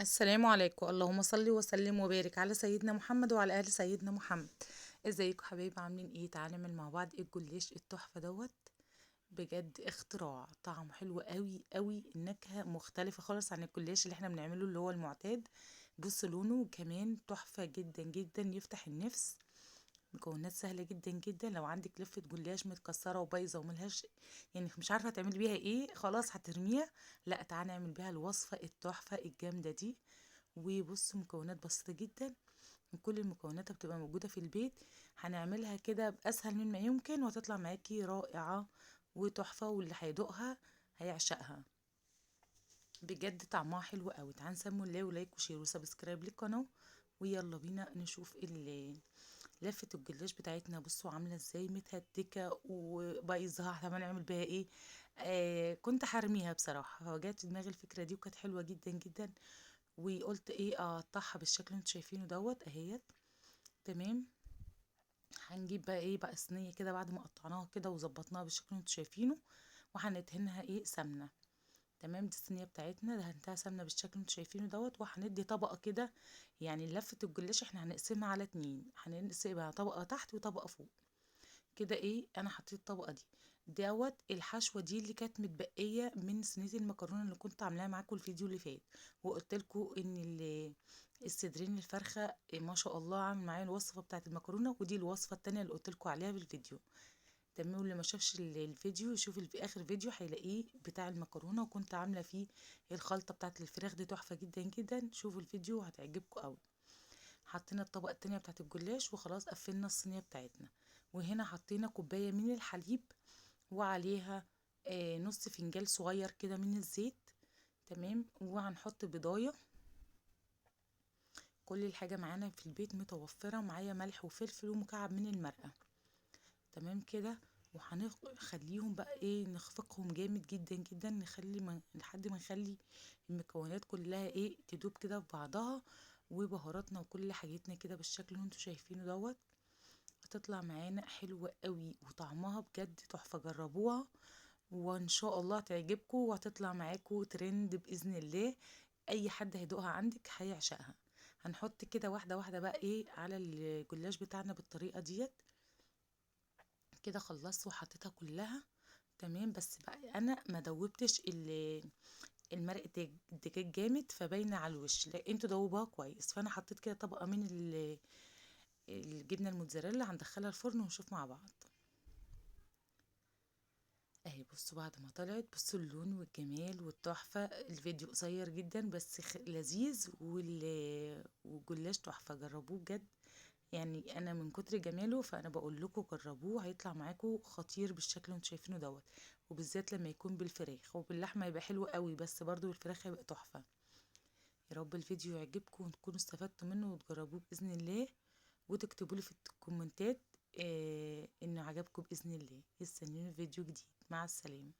السلام عليكم. اللهم صل وسلم وبارك على سيدنا محمد وعلى ال سيدنا محمد. ازيكم حبايبي، عاملين ايه؟ تعالوا نعمل مع بعض الجلاش التحفة دوت. بجد اختراع، طعمه حلو قوي قوي، النكهة مختلفة خالص عن الجلاش اللي احنا بنعمله اللي هو المعتاد. بصوا لونه كمان تحفة جدا جدا، يفتح النفس. مكونات سهلة جدا جدا. لو عندك لفه جلاش متكسره وبايظه وملهاش، يعني مش عارفه تعملي بيها ايه، خلاص هترميها، لا تعالي نعمل بيها الوصفة التحفة الجامدة دي. وبصوا مكونات بسيطة جدا، كل المكونات بتبقى موجودة في البيت. هنعملها كده باسهل مما يمكن وهتطلع معاكي رائعة وتحفه، واللي هيدوقها هيعشقها بجد، طعمها حلو قوي. تعالوا نسموا الله و like و share و subscribe للقناة، ويلا بينا نشوف لفه الجلاش بتاعتنا. بصوا عامله ازاي، متهتكه وبايظه، طب هنعمل بيها ايه؟ كنت هرميها بصراحة، فجت في دماغي الفكرة دي وكانت حلوة جدا جدا، وقلت ايه اقطعها بالشكل اللي انتوا شايفينه دوت اهيت. تمام، هنجيب بقى ايه بقى صينية كده بعد ما قطعناها كده وظبطناها بالشكل اللي انتوا شايفينه، وهندهنها ايه سمنه. تمام، دي الصينية بتاعتنا دهنتها سمنه بالشكل اللي انتوا شايفينه دوت، وهندي طبقه كده، يعني لفه الجلاش احنا هنقسمها على اتنين، هنقسمها طبقه تحت وطبقه فوق كده. ايه انا حطيت الطبقة دي دوت، الحشوه دي اللي كانت متبقيه من صينية المكرونه اللي كنت عاملاها معاكم الفيديو اللي فات، وقلت لكم ان الصدرين الفرخه ما شاء الله عامل معايا الوصفة بتاعه المكرونه، ودي الوصفة التانية اللي قلت لكم عليها في الفيديو. تمام، واللي ما شافش الفيديو يشوف اخر فيديو هيلاقيه بتاع المكرونه، وكنت عامله فيه الخلطة بتاعه الفراخ دي تحفة جدا جدا. شوفوا الفيديو هتعجبكم قوي. حطينا الطبقة التانية بتاعه الجلاش وخلاص قفلنا الصينية بتاعتنا. وهنا حطينا كوباية من الحليب وعليها نص فنجان صغير كده من الزيت. تمام، وهنحط بيضايه. كل الحاجة معانا في البيت متوفرة، معايا ملح وفلفل ومكعب من المرقه. تمام كده، وهنخليهم بقى ايه نخفقهم جامد جدا جدا، نخلي لحد ما نخلي المكونات كلها ايه تدوب كده في بعضها، وبهاراتنا وكل حاجتنا كده بالشكل اللي انتوا شايفينه دوت. هتطلع معانا حلوة قوي وطعمها بجد تحفة، جربوها وان شاء الله هتعجبكم وهتطلع معاكم ترند باذن الله. اي حد هيدوقها عندك هيعشقها. هنحط كده واحدة واحدة بقى ايه على الجلاش بتاعنا بالطريقة ديت كده. خلصت وحطيتها كلها. تمام، بس بقى انا ما دوبتش المرقه الدجاج جامد فباينه على الوش، لا انتوا دوبوها كويس. فانا حطيت كده طبقه من الجبنة الموتزاريلا، هندخلها الفرن ونشوف مع بعض. اهي بصوا بعد ما طلعت، بصوا اللون والجمال والتحفه. الفيديو قصير جدا بس لذيذ، والجلاش تحفة، جربوه بجد. يعني انا من كتر جماله فانا بقول لكم جربوه، هيطلع معاكم خطير بالشكل اللي انتوا شايفينه دوت، وبالذات لما يكون بالفراخ وباللحمه هيبقى حلو قوي، بس برضو بالفراخ هيبقى تحفة. يا رب الفيديو يعجبكم وتكونوا استفدتوا منه وتجربوه باذن الله، وتكتبوا لي في الكومنتات انه عجبكم باذن الله. استنوني في فيديو جديد. مع السلامة.